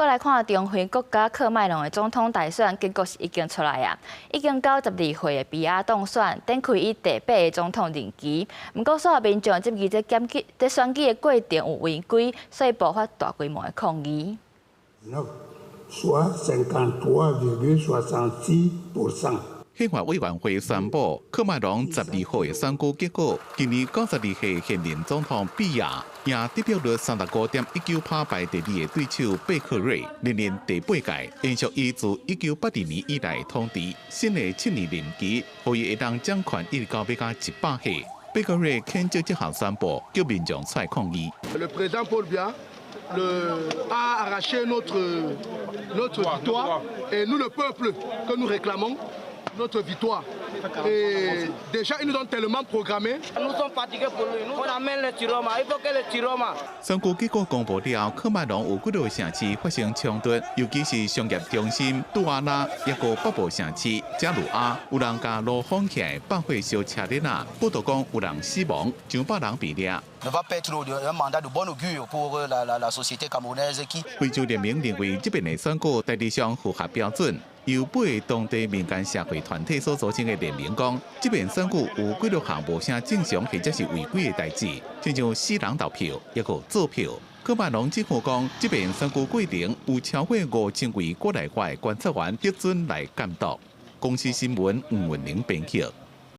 閣來看中非國家喀麥隆的總統大選結果是已經出來啊，已經92歲的比亞當選，展開伊第八个總統任期。毋過所有民眾質疑這檢舉、這選舉的過程有違規，所以爆發大規模的抗議。 Soit 53,66%。憲法委員會宣布，喀麥隆12號的選舉結果，今年92歲現任總統比亞贏得票率35.19趴，排第二的對手貝克瑞連任第八屆，延續伊自1982年以來統治新的7年任期，予伊會當掌權一直到欲甲100歲。貝克瑞譴責這項宣布，叫民眾出來抗議。 Le président Paul Biya a arraché notre victoire et nous, le peuple, que nous réclamons notre victoire. Et déjà, ils nous ont tellement programmé. Nous sommes fatigués pour lui. Nous, on amène le Tchiroma. Il faut que le Tchiroma. 選舉結果公布了後，喀麥隆有幾个城市發生衝突，尤其是商業中心杜阿拉，抑閣北部城市加魯阿，有人共爐封起來放火燒車輪仔，報道講有人死亡，上百人被掠。 Ne va pas être un mandat de bon augure pour la société camerounaise qui 非洲聯盟認為這遍的選舉大致上符合標準。由八个當地民間社會團體所組成的聯盟講，這遍選舉有幾多項無啥正常或者是違規的代誌，親像死人投票，抑閣做票。喀麥隆政府講，這遍選舉過程有超過5000位國內外觀察員核准來監督。公視新聞吳文玲編輯。